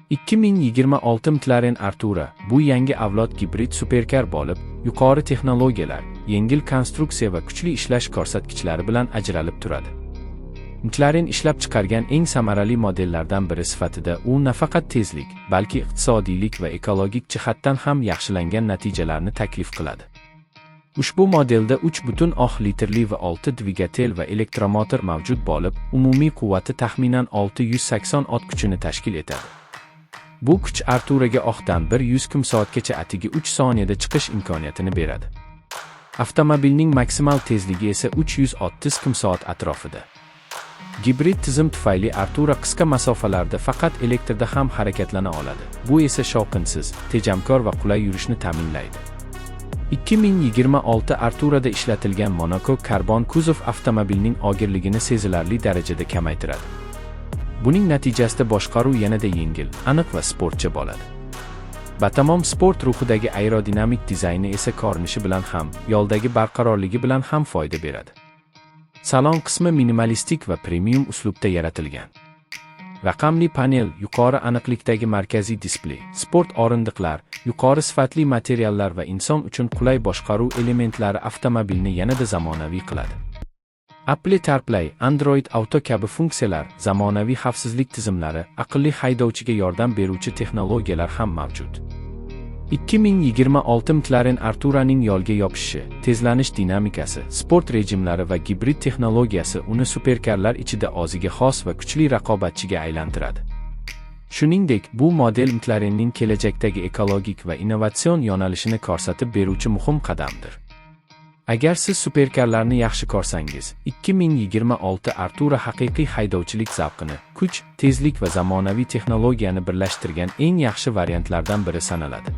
2026 McLaren Artura bu yangi avlod gibrid superkar bo'lib, yuqori texnologiyalar, yengil konstruksiya va kuchli ishlash ko'rsatkichlari bilan ajralib turadi. McLaren ishlab chiqargan eng samarali modellardan biri sifatida u nafaqat tezlik, balki iqtisodiylik va ekologik jihatdan ham yaxshilangan natijalarni taklif qiladi. Ushbu modelda 3,3 litrli V6 dvigatel va elektromotor mavjud bo'lib, umumiy quvvati taxminan 680 ot kuchini tashkil etadi. Bu kuch Arturaga 0 dan 100 km/soatgacha atigi 3 soniyada chiqish imkoniyatini beradi. Avtomobilning maksimal tezligi esa 330 km/soat atrofida. Gibrid tizim tufayli Artura qisqa masofalarda faqat elektrda ham harakatlana oladi. Bu esa shovqinsiz, tejamkor va qulay yurishni ta'minlaydi. 2026 Arturada ishlatilgan monokok karbon kuzov avtomobilning og'irligini sezilarli darajada kamaytiradi. Buning natijasida boshqaruv yanada yengil, aniq va sportcha bo'ladi. Batamom sport ruhidagi aerodinamik dizayni esa ko'rinishi bilan ham, yo'ldagi barqarorligi bilan ham foyda beradi. Salon qismi minimalistik va premium uslubda yaratilgan. Raqamli panel, yuqori aniqlikdagi markaziy displey, sport o'rindiqlar, yuqori sifatli materiallar va inson uchun qulay boshqaruv elementlari avtomobilni yanada zamonaviy qiladi. Apple CarPlay, Android Auto kabi funksiyalar, zamonaviy xavfsizlik tizimlari, aqlli haydovchiga yordam beruvchi texnologiyalar ham mavjud. 2026 McLaren Arturaning yo'lga yopishishi, tezlanish dinamikasi, sport rejimlari va gibrid texnologiyasi uni superkarlar ichida o'ziga xos va kuchli raqobatchiga aylantiradi. Shuningdek, bu model McLarenning kelajakdagi ekologik va innovatsion yo'nalishini ko'rsatib beruvchi muhim qadamdir. Agar siz superkarlarni yaxshi ko'rsangiz, 2026 Artura haqiqiy haydovchilik zavqini, kuch, tezlik va zamonaviy texnologiyani birlashtirgan eng yaxshi variantlardan biri sanaladi.